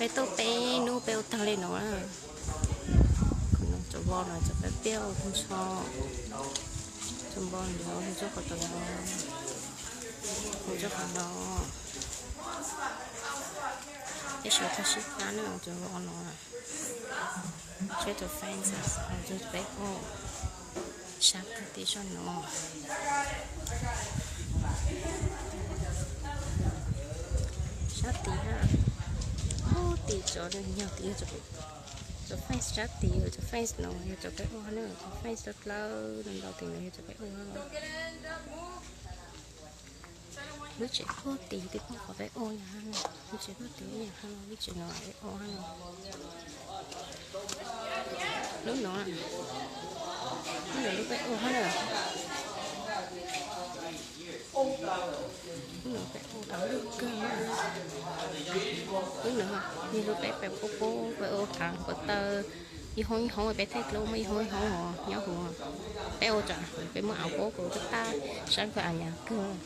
Peb tuaj peb hnub peb ua tag li no. Cov npo no cov peb piaj ua tag nrho. Cov npo no hu rau qhov tom no, hu rau qhov no. Peb sawv tag sib qab na cov npo no. Seb cov fans, cov peb ua sab kawg tim zog no. Sab tid na, ub tim cov nyuag tid, cov fans sab tid, cov fans no yog cov peb ua na, cov fans dawb dawb no ntau tim no yog cov peb ua. Lub tsev puag tid twb pom qhov peb ua yog, lub tsev puag tid yog lub tsev no peb ua. Lub no, lub no lub peb ua na. Lub no peb ua tau lub kawg. Lub no yog lub peb peb puab puab peb ua khaav puab taw, ib hoob ib hoob peb thaij dlub muaj ib hoob ib hoob nyob huv. Peb ua tsam peb muaj av puab kuv tab tab saib kawg av nyaav kawg.